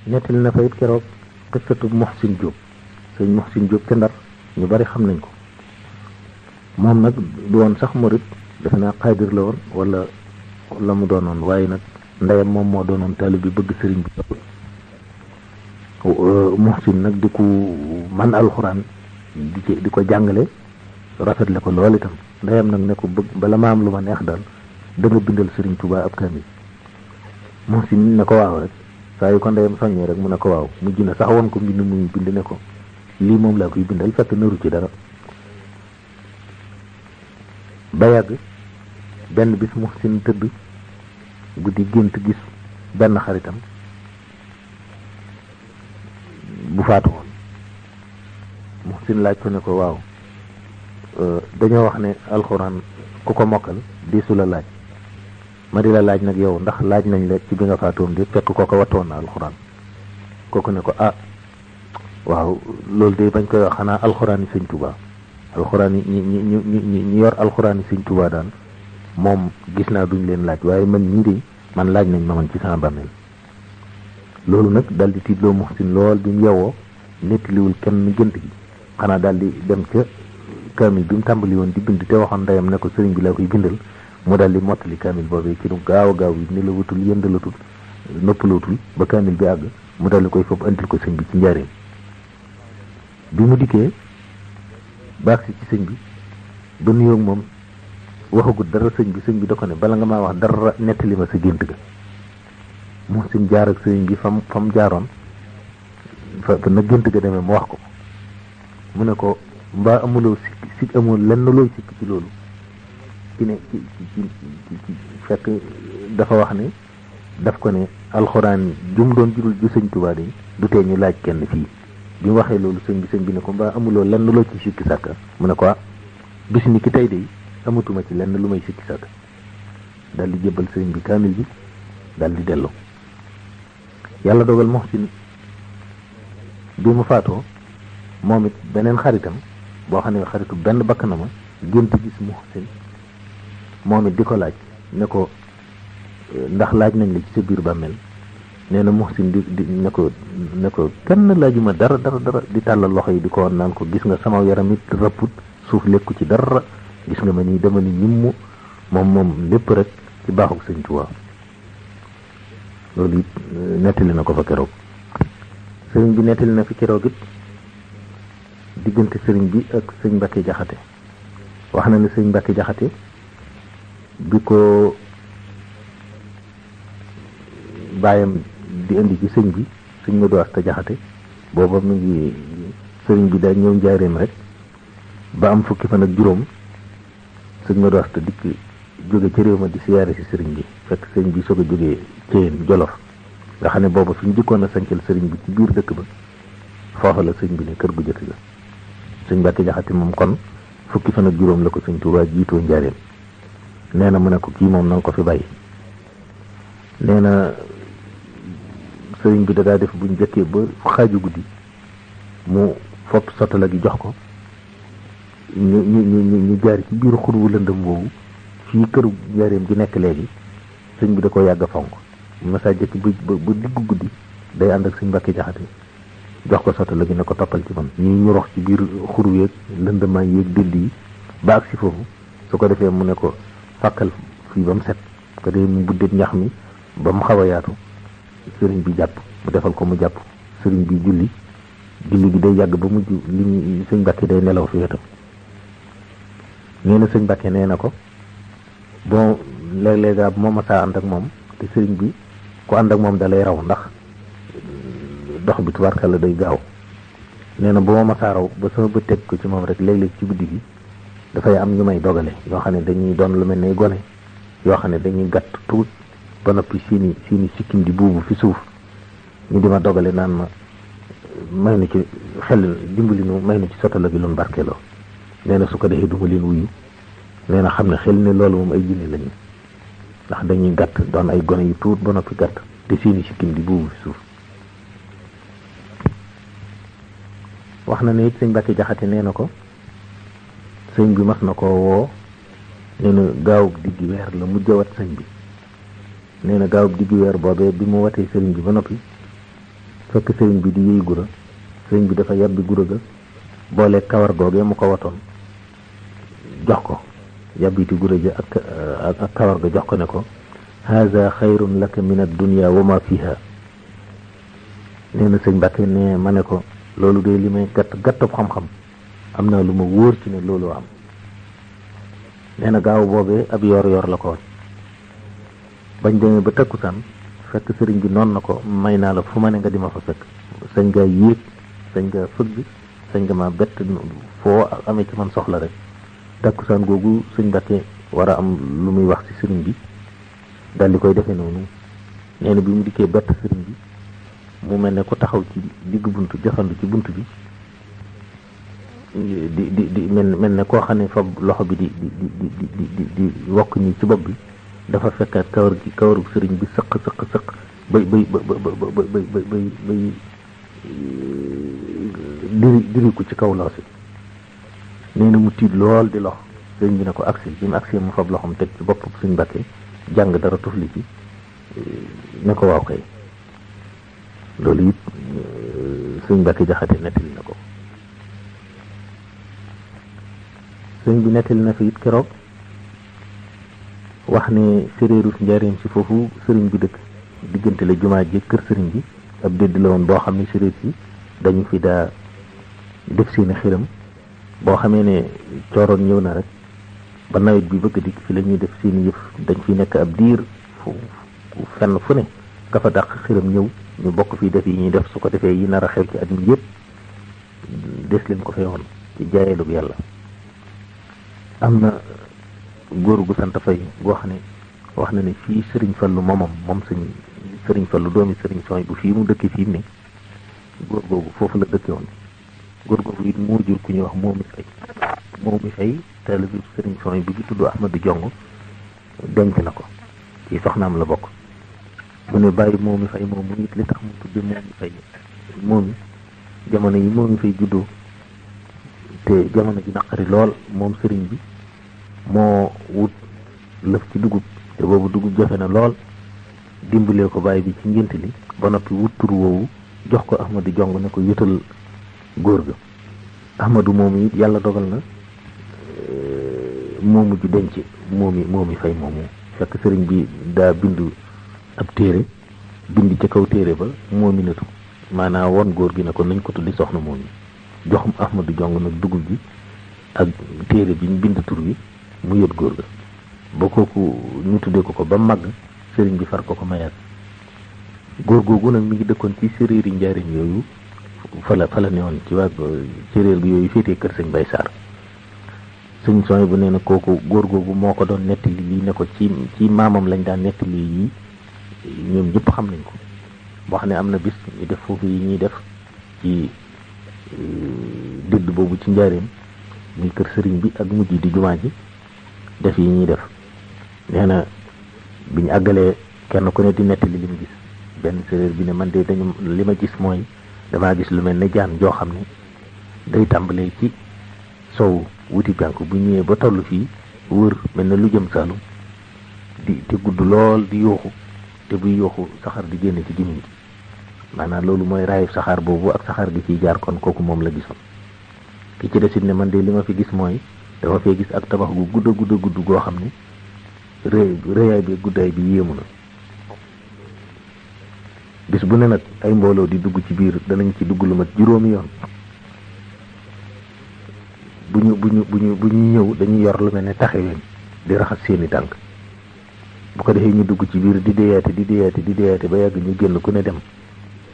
nettali na fa it keroog qissatu Muhsin Diop sëñ Muhsin Diop ca Ndar ñu bari xam nañ ko moom nag du woon sax murit defe naa xaadir la woon wala mu doonoon waaye nag ndeyam moom moo doonoon taalibe bi bëgg sëriñ bi Muhsin nag di ko man alxuraan di ko jàngale rafetle ko lool itam ndeyam nag ne ko bëgg bala ma am lu ma neex daal da nga bindal sëriñ Tuubaa ab kaamil Muhsin ne ko waaw rek saa yu ko ndeyam soññee rek mu ne ko waaw mujj na sax woon ko mbind muy bind ne ko lii moom laa koy bindal fekk naru ci dara ba yàgg benn bis Muhsin tëdd guddi gént gis benn xaritam bu faatu woon Muhsin laaj ko ne ko waaw dañoo wax ne alxuraan ku ko mokkal diisu la laaj ma di la laaj nag yow ndax laaj nañ la ci bi nga faatoon di fekk kooko wattoon na alxuraan kooku ne ko ah waaw loolu de bañ koy wax xanaa alxuraan yi sëñ Tuubaa alxuraan yi ñi yor alxuraan yi sëñ Tuubaa daan moom gis naa duñ leen laaj waaye man ñii de man laaj nañ ma man ci sama bàmmeel loolu nag dal di tiitloo Muhsin lool bi mu yewwoo nettaliwul kenn gént gi xanaa daal di dem ca kaamil bi mu tàmbali woon di bind te waxoon ndeyam ne ko sëriñ bi laa koy bindal mu daal di mottali kaamil boobee ci nu gaaw a gaaw yi ni la wutul yëndalatul noppalootul ba kaamil bi àgg mu daal di koy foofu andil ko sëñ bi ci njaareem bi mu dikkee baax si ci sëñ bi ba nuyoog moom waxagut dara sëñ bi da ko ne bala nga maa wax dara nettali ma sa gént ga Muhsin jaar ak sëñ bi fam jaaroon fa na gént ga demee mu wax ko mu ne ko mbaa amuloo sikk amul lenn looy sikk ci loolu ci ne ci fekk dafa wax ne daf ko ne alxuraan jum doon jurul ju sëñ Tuubaa de du tee ñu laaj kenn fii bi mu waxee loolu sëñ bi ne ko mbaa amuloo lenn loo ci sikki sàkka mu ne ko ah bis ni ki tey de amatuma ci lenn lu may sikki sàkka dal di jébbal sëñ bi kaamil bi dal di delloo yàlla dogal Muhsin bi mu faatoo moom it beneen xaritam boo xam ne xaritu benn bakk na ma gént gis Muhsin moom it di ko laaj ne ko ndax laaj nañ la ci sa biir bàmmeel nee na Muhsin di ne ko kenn laajuma dara di tàllal loxo yi di ko woon naan ko gis nga sama yaram it rëpput suuf lekku ci dara gis nga ma nii dama ni ñimmu moom lépp rek ci baaxuk sëñ Tuubaa loolu it nettali na ko fa keroog sëriñ bi nettali na fi keroog it diggante sëriñ bi ak sëñ Mbàkke Jaxate wax na ne sëñ Mbàkke Jaxate bi ko baayam di indi ci sëñ bi sëñ Modou Asta Jaxate booba mu ngi sëriñ bi daal ñëw njaareem rek ba am fukki fan ak juróom sëñ Modou Asta dikk jóge ci réew ma di siyaare si sëriñ bi fekk sëriñ bi soog a jógee Ceyeen Jolof nga xam ne booba suñ jikkoon a sancal sëriñ bi ci biir dëkk ba foofa la sëñ bi ne kër gu jëkk la sëñ Mbàkke Jaxate moom kon fukki fan ak juróom la ko sëñ Tuubaa jiitoo njaareem nee na mu ne ko kii moom na nga ko fi bàyyi nee na sëriñ bi daa def buñ jëkkee ba xaaju guddi mu fopp sottala gi jox ko ñu jaar ci biir xur wu lëndëm woowu fii këru njaareem gi nekk léegi sëñ bi da ko yàgg a fonk masa jëkk ba diggu guddi day ànd ak sëñ Mbàkke Jaxate jox ko sottala gi ne ko toppal ci man ñu rox ci biir xur yeeg lëndëmaay yeeg dënd yi ba ak si foofu su ko defee mu ne ko fàkkal fii ba mu set ko dee mu buddeet ñax mi ba mu xaw a yaatu sëriñ bi jàpp mu defal ko mu jàpp sëriñ bi julli gi day yàgg ba mujj li sëñ Mbàkke day nelaw fi wetam nee na sëñ Mbàkke nee na ko bon léeg-léeg moo ma saa ànd ak moom te sëriñ bi ku ànd ak moom da lay raw ndax dox bi tubaarkàlla day gaaw nee na bu ma masaa raw ba sama bët teg ko ci moom rek léeg-léeg ci guddi gi dafay am ñu may dogale yoo xam ne dañuy doon lu mel ne gone yoo xam ne dañuy gàtt tuut ba noppi seeni sikkim di buubu fi suuf ñu di ma dogale naan ma may na ci xel dimbali nu may na ci sotala gi loon barkeeloo nee na su ko defee duma leen wuyu nee na xam ne xel ne loolu moom ay jinne lañu ndax dañuy gàtt doon ay gone yu tuut ba noppi gàtt te seeni sikkim di buubu fi suuf wax na ne it sëñ Mbàkke Jaxate nee na ko sëñ bi mas na koo woo nee na gaawub diggi weer la mujj wat sëñ bi nee na gaawub diggi weer boobee bi mu watee sëriñ bi ba noppi fekk sëriñ bi di yëy gura sëriñ bi dafa yàbbi gura ga boole kawar googee mu ko watoon jox ko yàbbiti gura ja ak kawar ga jox ko ne ko haza xayrun laka min ad-dunya wa ma fiha nee na sëñ Mbàkke ne ma ne ko loolu de li may gàttab xam-xam am naa lu ma wóor ci ne loolu am nee na gaaw boobee ab yor la ko woon bañ demee ba takkusaan fekk sëriñ bi noonu na ko may naa la fu ma ne nga di ma fa fekk sañ nga yéeg sañ nga fëgg sañ nga ma bett foo amee ci man soxla rek takkusaan googu sëñ Mbàkke war a am lu muy wax ci sëriñ bi dal di koy defee noonu nee na bi mu dikkee bett sëriñ bi mu mel ne ku taxaw ci digg buntu jafandu ci bunt bi di mel ne koo xam ne fa loxo bi di wokk nii ci bopp bi dafa fekkaat kawaru sëriñ bi sëq bay diriku ci kaw loosi nee na mu tiit lool di lox sëriñ bi ne ko agsi bi mu agsi mu fab loxom teg ci bopp suñ Mbàkke jàng dara tufli ci ne ko waaw kay loolu it sëñ Mbàkke Jaxate nettali na ko sëñ bi nettali na fi it keroog wax ne séréeru njaareem si foofu sëriñ bi dëkk diggante la jumaa ji kër sëriñ bi ab dédd la woon boo xam ne séréer si dañu fi daa def seeni xiram boo xamee ne cooroon ñëw na rek ba nawet bi bëgg dikk fi la ñuy def seeni yëf dañ fi nekk ab diir fenn fu ne ka fa dàq xiram ñëw ñu bokk fii def yi ñuy def su ko defee yi nar a xew ci at mi yëpp des leen ko fee woon ci jaayeelug yàlla am na góor gu sant Fay boo xam ne wax na ne fii sëriñ Fallu moom sëriñ Fallu doomi sëriñ Sooy bu fii mu dëkk fii ne góor googu foofu la dëkke woon góor googu it moo jur ku ñuy wax Moomi Fay taalibe sëriñ Sooy bu gi tudd Ahmadu Jong denc na ko ci soxnaam la bokk mu ne bàyyi Moomi Fay moomu it li tax mu tudde Moomi Fay moomi jamono yi Moomi Fay juddoo te jamono ji naqari lool moom sëriñ bi moo wut lëf ci dugub te boobu dugub jafe na lool dimbalee ko bàyyi bi ci ngént li ba noppi wut tur woowu jox ko Ahmadu Jong ne ko yutal góor ga Ahmadu moomu it yàlla dogal na moomu ju denc Moomi Fay moomu fekk sëriñ bi daa bindu ab téere bind ca kaw téere ba moominatu maanaam won góor gi ne ko nañ ko tuddi soxna moomi joxum Ahmadu Jong nag dugub ji ak téere bi ñu bind tur wi mu yët góor ga ba kooku ñu tuddee ko ba màgg sëriñ bi far ko mayaat góor googu nag mi ngi dëkkoon ci séréer yi njaarim yooyu fa la newoon ci waa séréer bi yooyu féetee kër sëñ Bay Saar sëñ Sooy bu nee na kooku góor googu moo ko doon nettali lii ne ko ci maamam lañ daan nettali yi ñoom ñëpp xam nañ ko wax ne am na bis ñu def foofu yi ñuy def ci dëdd boobu ci njaareem muy kër sëriñ bi ak mujj di jumaa ji def yi ñuy def nee na biñ àggalee kenn ku ne di nettali li mu gis benn séréer bi ne man de dañu li ma gis mooy damaa gis lu mel ne jaan joo xam ne day tàmbalee ci sow wuti penku bu ñëwee ba toll fii wër mel ne lu jëm Saalum te gudd lool di yooxu te buy yooxu saxaar di génne ci gémmiñ gi maanaam loolu mooy raayub saxaar boobu ak saxaar gi ciy jaar kon kooku moom la gisoon ki ci desit ne man de li ma fi gis mooy dafa fee gis ak tabax gu gudd goo xam ne rëyaay bi guddaay bi yéemu na bis bu ne nag ay mbooloo di dugg ci biir danañ ci dugg lu mat juróomi yoon bu ñu ñëw dañuy yor lu mel ne taxaween di raxas seeni tànk bu ko defee ñu dugg ci biir di deyaate ba yàgg ñu génn ku ne dem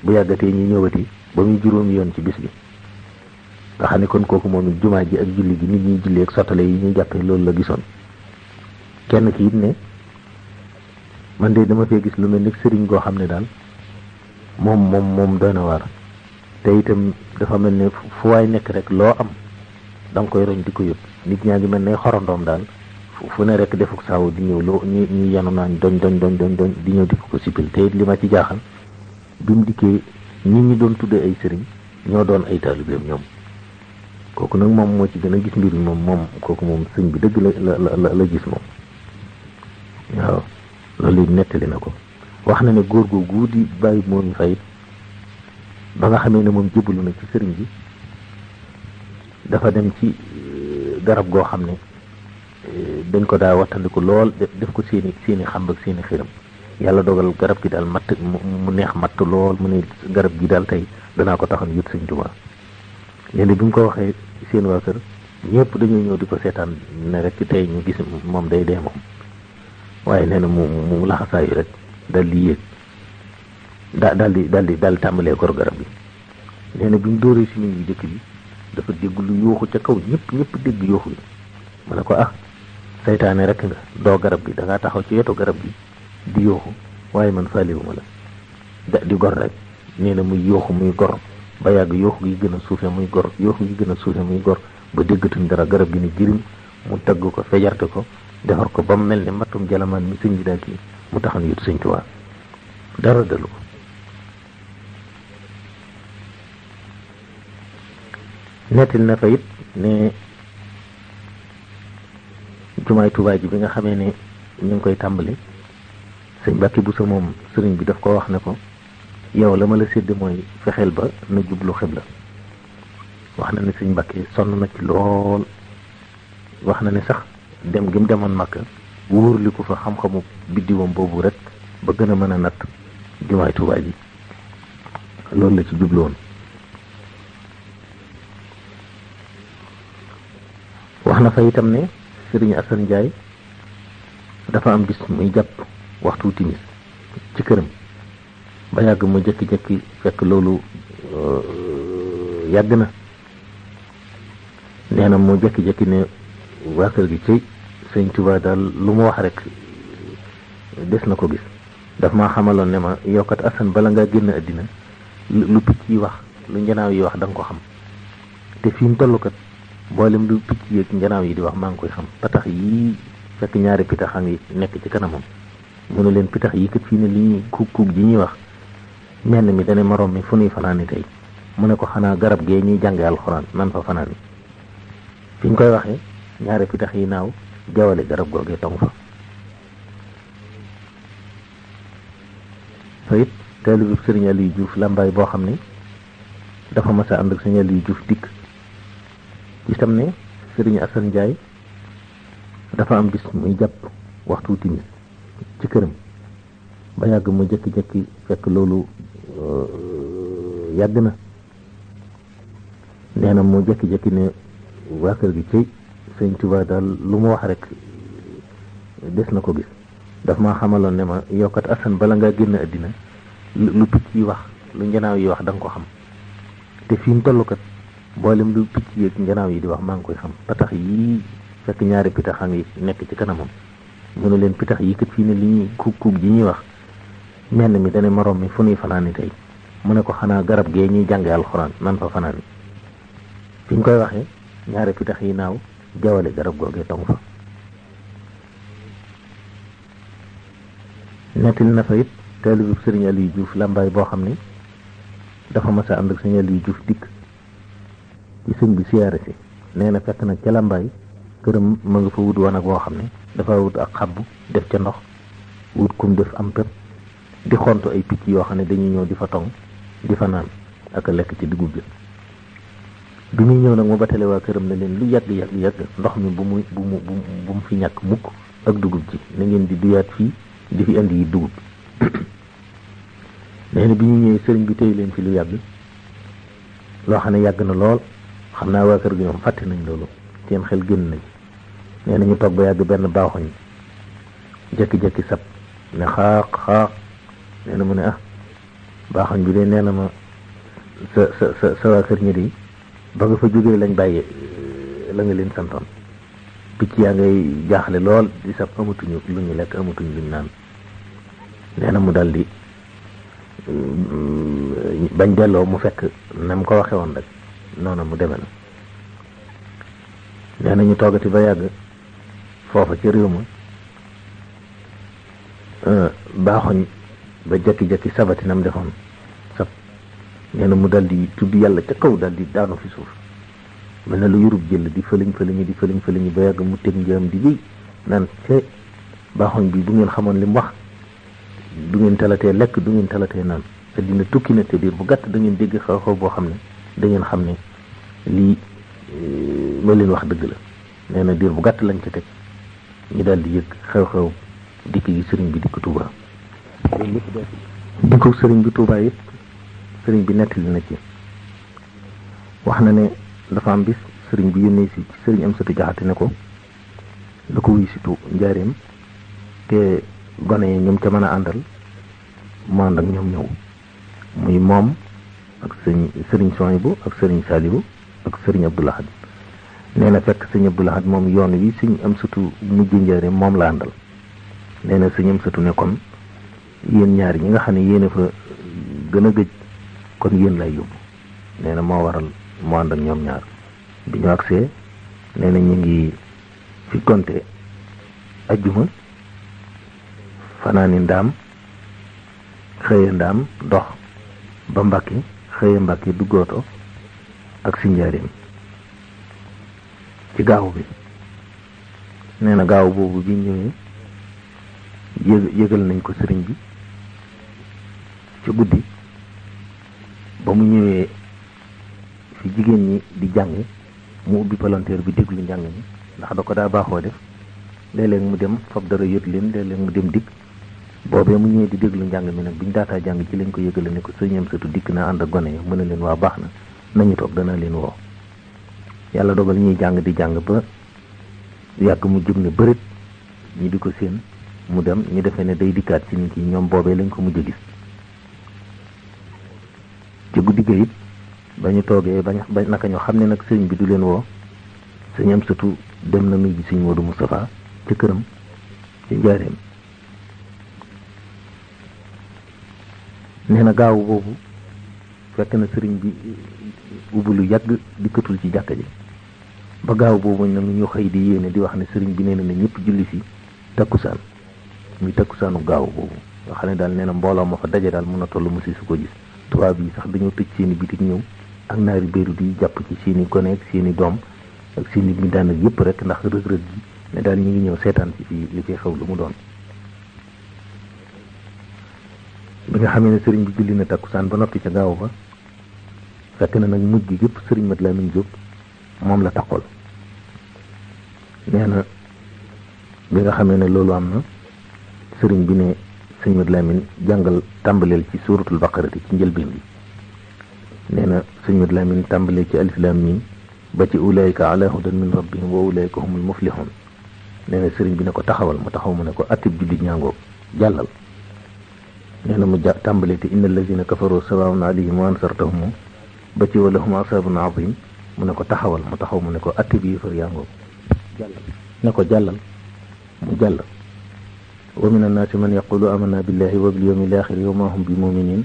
bu yàggatee ñu ñëwati ba muy juróomi yoon ci bis bi nga xam ne kon kooku moom it jumaa ji ak julli gi nit ñuy julli ak sottale yi ñuy jàppee loolu la gisoon kenn ki it ne man de dama fee gis lu mel ni sëriñ goo xam ne daal moom doy na waar te itam dafa mel ne fu waay nekk rek loo am da nga koy roñ di ko yóbbu nit ñaa ngi mel ne xorondoom daal fu ne rek defuk saaw di ñëw loo ñu yanu naan doñ di ñëw di ko sipil te it li ma ci jaaxal bi mu dikkee nit ñi doon tuddee ay sëriñ ñoo doon ay taalibeem ñoom kooku nag moom moo ci gën a gis mbir mi moom kooku moom sëñ bi dëgg la gis moom waaw loolu it nettali na ko wax na ne góor googu di bàyyi Moomi Fay ba nga xamee ne moom jébbalu na ci sëriñ bi dafa dem ci garab goo xam ne dañ ko daa wattandiku lool def ko seeni xamb ak seeni xiram yàlla dogal garab gi daal matt mu neex matt lool mu ne garab gi daal tey danaa ko taxan yut sëñ Tuubaa léegi bi mu ko waxee seen waa kër ñëpp dañoo ñëw di ko seetaan ne rek tey ñu gis moom day dee moom waaye nee na mu laxasaayu rek dal di yéeg daal di tàmbalee gor garab gi nee na bi mu dóoree si yu jëkk bi dafa dégg lu yooxu ca kaw ñëpp dégg yooxu yi mu ne ko saytaane rek nga doo garab gi da ngaa taxaw ci wetu garab gi di yooxu waaye man faaliwuma la di gor rek nee na muy yooxu muy gor ba yàgg yooxu gi gën a suufe muy gor yooxu gi gën a suufe muy gor ba déggatuñ dara garab gi ni jirim mu tagg ko fejarte ko defar ko ba mu mel ni mattum jalamaan mi sëñ bi daa kii mu taxan yut sëñ Tuubaa dara dalu ko nettil na fa it ne jumaay Tuubaa ji bi nga xamee ne ñu ngi koy tàmbali sëñ Mbàkke Buso moom sëriñ bi daf ko wax ne ko yow la ma la sédd mooy fexeel ba na jublu xibla wax na ne sëñ Mbàkke sonn na ci lool wax na ne sax dem gi mu demoon Makka wóorli ko fa xam-xamu biddiwam boobu rek ba gën a mën a natt jumaay Tuubaa ji loolu la ci jubloon wax na fa itam ne sëriñ Asan Njaay dafa am bis muy jàpp waxtu timis ci këram ba yàgg mu jekki-jekki fekk loolu yàgg na nee na mu jekki-jekki ne waa kër gi ci sëñ Tuubaa daal lu mu wax rek des na ko gis daf maa xamaloon ne ma yokkat Asan bala ngaa génn àddina lu picc yi wax lu njanaaw yi wax da nga ko xam te fi mu toll kat mboolem lu picc yeeg njanaaw yi di wax maa ngi koy xam patax yii fekk ñaari pitax a ngi nekk ci kanamam mu ne leen pitax yi kat fii ne li ñuy kuug ji ñuy wax menn mi dane morom mi fu nuy fanaani tey mu ne ko xanaa garab gee ñuy jànge alxuraan nan fa fanaani fi ñu koy waxee ñaari pitax yi naaw jawale garab googee tong fa fa it taalibu sëriñ Aliou Diouf làmbaay boo xam ne dafa mas a ànd ak sëriñ Aliou Diouf dikk itam ne sëriñ Asan Njaay dafa am bis muy jàpp waxtu timis ci këram ba yàgg mu jekki-jekki fekk loolu yàgg na nee na mu jekki-jekki ne waa kër gi ci sëñ Tuubaa daal lu mu wax rek des na ko gis daf maa xamaloon ne ma yokkat Asan bala ngaa génn àddina lu picc yi wax lu njanaaw yi wax da nga ko xam te fi mu toll kat mboolem lu picc yeeg njanaaw yi di wax maa ngi koy xam patax yii fekk ñaari pitax a ngi nekk ci kanamam mu ne leen pitax yi kat fii ne li ñuy kuug ji ñuy wax menn mi dane morom mi fu nuy fanaani tey mu ne ko xanaa garab gee ñuy jànge alxuraan nan fa fanaani fi ñu koy waxee ñaari pitax yi naaw jawale garab googee tong fa nettil na fa it taalibu sëriñ Aliou Diouf làmbaay boo xam ne dafa mas a ànd ak sëriñ Aliou Diouf dikk ci sëñ bi siyaare si nee na fekk nag ca làmbaay këram ma nga fa wut wanag woo xam ne dafa wut ak xabb def ca ndox wut kum def am pep di xontu ay picc yoo xam ne dañuy ñëw di fa tong di fa naan ak a lekk ci dugub bi bi muy ñëw nag mu batale waa këram ne leen lu yàgg ndox mi bu mu fi ñàkk mukk ak dugub ji na ngeen di duyaat fii di fi indi yi dugub nee na bi ñu ñëwee sëriñ bi téy leen fi lu yàgg loo xam ne yàgg na lool xam naa waa kër gi ñoom fàtte nañ loolu seen xel génn nañ nee na ñu toog ba yàgg benn baaxoñ jekki-jekki sab ne xaax nee na mu ne baaxoñ bi de nee na ma sa waa kër ñi di ba nga fa jógee lañ bàyyi la nga leen santoon picc yaa ngay jaaxle lool di sab amatuñu lu ñu lekk amatuñu luñ naan nee na mu dal di bañ delloo mu fekk na mu ko waxe woon rek noonu mu deme na nee na ñu toogati ba yàgg foofa ci réew ma baaxoñ ba jekki-jekki sabati nam defoon sab nee na mu dal di tudd yàlla ca kaw dal di daanu fi suuf mel na lu yurub jël di fëliñ ba yàgg mu teg njëram di wéy naan te baaxoñ bi bu ngeen xamoon li mu wax du ngeen talatee lekk du ngeen talatee naan dina tukki na te diir bu gàtt da ngeen dégg xew-xew boo xam ne da ngeen xam ne lii ma leen wax dëgg la. nee na diir bu gàtt lañ ca teg ñu daal di yëg xew-xew dikk gi sëriñ bi dikk Touba. dikku sëriñ bi Touba it sëriñ bi nettali na ci wax na ne dafa am bis sëriñ bi yónnee si sëriñ Amsatu Jaxate ne ko da ko wuy si njaareem te gone yi ñoom ca mën a àndal mu ànd ak ñoom ñëw muy moom ak sëriñ Sohaybu ak sëriñ Saaliwu ak sëriñ Abdou Lahad nee na fekk sëriñ Abdou Lahad moom yoon wi sëriñ Amsatu mujj njaareem moom la àndal. nee na sëriñ Amsatu ne kon yéen ñaar ñi nga xam ne yéen fa gën a gëj kon yéen lay yóbbu. nee na moo waral mu ànd ak ñoom ñaar bi ñu agsee nee na ñu ngi fi gonte ajjuma fanaani ndaam xëye ndaam dox ba Mbàkke xëye Mbàkke duggooto ak si njaareem ci gaaw bi. nee na gaaw boobu bi ñëwee yëgal nañ ko sëriñ bi ci guddi ba mu ñëwee fi jigéen ñi di jàng mu ubbi palanteer bi déglu njàng mi ndax da ko daa baaxoo def léeg-léeg mu dem fab dara yët leen léeg-léeg mu dem dikk boobee mu ñëwee di déglu njàng mi nag biñ daataa jàng ci lañ ko yëgale ne ko sëriñ Amsatu dikk naa ànd ak gone yi mën na leen waa baax na nañu toog dana leen woo. yàlla dogal ñuy jàng di jàng ba yàgg mu jóg ne bërit ñi di ko séen mu dem ñu defee ne day dikkaat ci nit yi ñoom boobee lañ ko mujj a gis. ci guddi ga it ba ñu toogee ba naka ñoo xam ne nag sëriñ bi du leen woo sëriñ Amsatu dem na nuyu ji sëriñ Moodu Moustapha ci këram ci njaareem. nee na gaaw boobu fekk na sëriñ bi ubbi lu yàgg dikkatul ci jàkka ji ba gaaw boobu nag ñu xëy di yéene di wax ne sëriñ bi nee na ñëpp julli si takkusaan muy takkusaanu gaaw boobu nga xam ne daal nee na mbooloo ma fa daje daal mën a toll mu si su ko gis. tubaab yi sax dañoo tëj seeni bitik ñëw ak naari béeru di jàpp ci seeni gone ak seeni doom ak seeni mbindaan ak yëpp rek ndax rëg-rëg gi ne daal ñu ngi ñëw seetaan ci fii li fi xew lu mu doon. bi nga xamee ne sëriñ bi julli na takkusaan ba noppi ca gaaw ba fekk na nag mujj gi yëpp sëriñ Mat Lamin Jóob moom la taxool. nee na bi nga xamee ne loolu am na sëriñ bi ne sëriñ Mat Lamin jàngal tàmbaleel ci suuratul baqarati ci njëlbeen bi. nee na sëriñ Mat Lamin tàmbalee ci alif laam miim ba ci ulaayika ala hudan min rabbihim wa ulaayika humul muflihun. nee na sëriñ bi ne ko taxawal mu taxaw mu ne ko attib jullit ñaangoo jàllal. nee na mu tàmbalee te inna allazina kafaru sawaa'un alayhim wa ansartahum ba ci wa lahum asaabun azim mu ne ko taxawal mu taxaw mu ne ko attib yéefar yaangoo jàllal ne ko jàllal mu jàll. wa min annaasi man yaqulu amanna billahi wa bil yawmil aaxiri wa ma hum bi muminin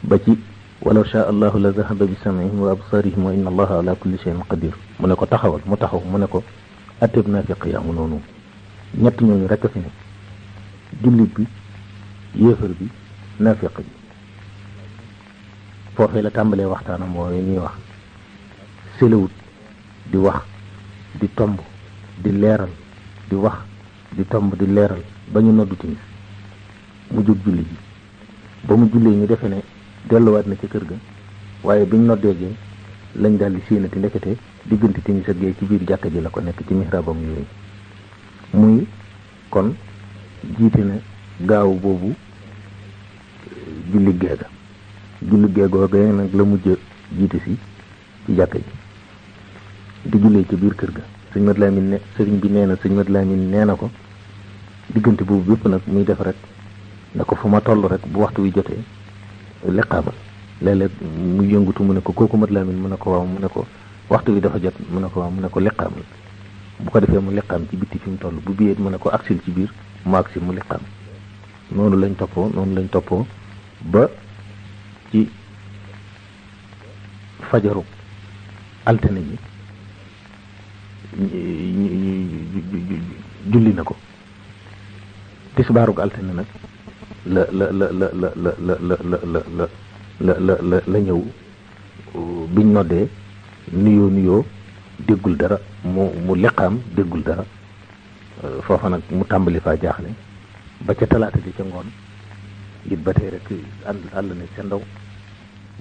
ba ci walaw shaa allahu la zahaba bi sam'ihim wa absarihim wa inna allaha ala kulli shay'in qadir mu ne ko taxawal mu taxaw mu ne ko atteb naafiq yaa mu noonu. ñett ñooñu rekk fi ne jullit bi yéefar bi naafiq bi. foofee la tàmbalee waxtaanam woowee ñuy wax selewut di wax di tomb di leeral di wax di tomb di leeral ba ñu noddu timis mu jóg julli ji ba mu jullee ñu defe ne delluwaat na ci kër ga waaye biñ noddeegee lañ daal di séenati ndekete diggante timis ak gee ci biir jàkka ji la ko nekk ci mihrabam yooyu. muy kon jiite na gaaw boobu julli geega julli geegoogee nag la mujj jiite si ci jàkka ji di jullee ci biir kër ga. sëñ Mat Lamin ne sëriñ bi nee na sëñ Mat Lamin nee na ko diggante boobu bépp nag muy def rek ne ko fu ma toll rek bu waxtu wi jotee liqaamal. léeg-léeg mu yëngutu mu ne ko kooku Mat Lamin mu ne ko waaw mu ne ko waxtu wi dafa jot mu ne ko waaw mu ne ko liqaamal. bu ko defee mu liqaam ci bitti fi mu toll bu biyee mu ne ko aksil ci biir mu aksil mu liqaam. noonu lañ toppoo ba ci fajaru altine ji julli na ko. tisbaarug altine nag la ñëw biñ noddee nuyoo déggul dara mu liqaam déggul dara foofa nag mu tàmbali faa jaaxle ba ca talaata ji ca ngoon it ba tey rek àll ne ca ndaw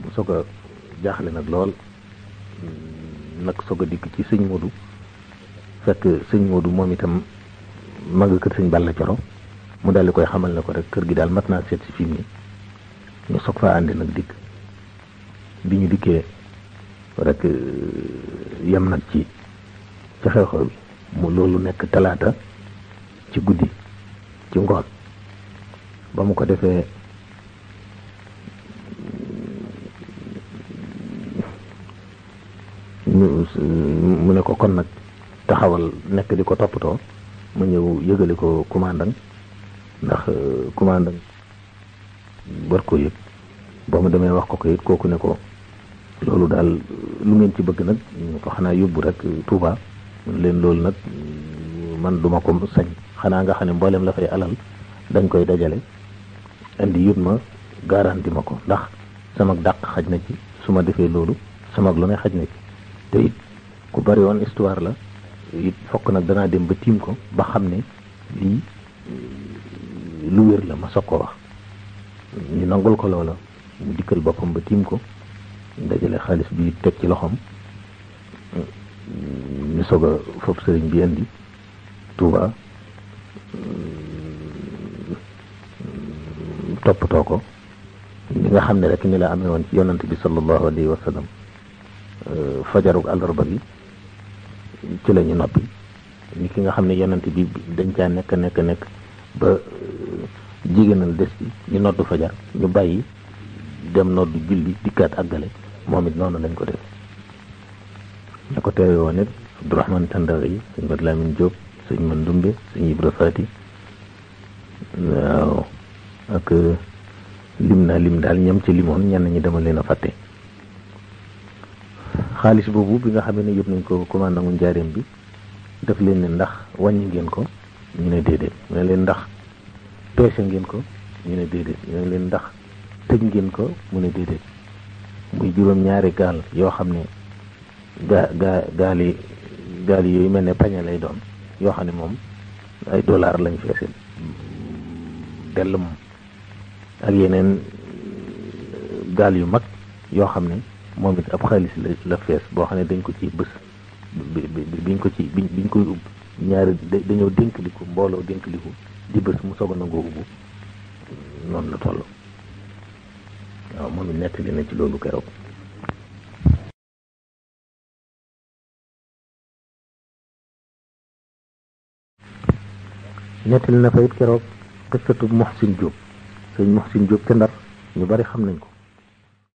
mu soog a jaaxle nag lool nag soog a dikk ci sëñ Modou fekk sëñ Modou moom itam ma nga kër sëñ Balla Coro mu daal di koy xamal ne ko rek kër gi daal mat naa seet si fi mu ne ñu soog faa àndi nag dikk bi ñu dikkee rek yem nag ci xew-xew bi mu loolu nekk talaata ci guddi ci ngoon ba mu ko defee mu ne ko kon nag taxawal nekk di ko toppatoo ma ñëw yëgali ko commandant ndax commandant war ko yëg ba mu demee wax ko it kooku ne ko loolu daal lu ngeen ci bëgg nag ñu ko xanaa yóbbu rek Touba leen loolu nag man duma ko sañ xanaa nga xam ne mboolem la fay alal dañ koy dajale indi yut ma garanti ma ko ndax sama dàq xaj na ci su ma defee loolu sama lu ne xaj na ci te it ku bari woon histoire la it fokk nag danaa dem ba tiim ko ba xam ne lii lu wér la ma soog ko wax ñu nangul ko loola mu dikkal boppam ba tiim ko dajale xaalis bi teg ci loxoom ñu soog a fopp sëriñ bi indi Touba toppatoo ko li nga xam ne rek ni la amee woon ci yonant bi sallallahu alayhi wa sallam fajarug àllarba gi ci la ñu noppi ni ki nga xam ne yonant bi dañ caa nekk ba jigéenal des bi ñu noddu fajar ñu bàyyi dem noddu julli dikkaat àggale moom it noonu lañ ko def ña ko teewe woon it Abdourahmane Tandari yi sëñ Mat Lamine Diop sëñ Mandumbe sëñ Ibra Fati waaw ak lim daal ñam ci limoon ñenn ñi dama leen a fàtte xaalis boobu bi nga xamee ne yóbbu nañ ko commandant mu njaareem bi def leen ne ndax wàññi ngeen ko ñu ne déedéet mu ne leen ndax peese ngeen ko ñu ne déedéet ñu ne leen ndax tëj ngeen ko mu ne déedéet muy juróom-ñaari gaal yoo xam ne gaal yi yooyu mel ne pañe lay doon yoo xam ne moom ay dollar lañ feesee dell moom ak yeneen gaal yu mag yoo xam ne moom it ab xaalis la fees boo xam ne dañ ko ci bés biñ koy ubb ñaari dañoo dénkliku mbooloo dénkliku di bés mu soog a nangoo ubbu noonu la toll waaw moom it nettali na ci loolu keroog nettali na fa it keroog qissatu Muhsin Diop sëñ Muhsin Diop ca Ndar ñu bari xam nañ ko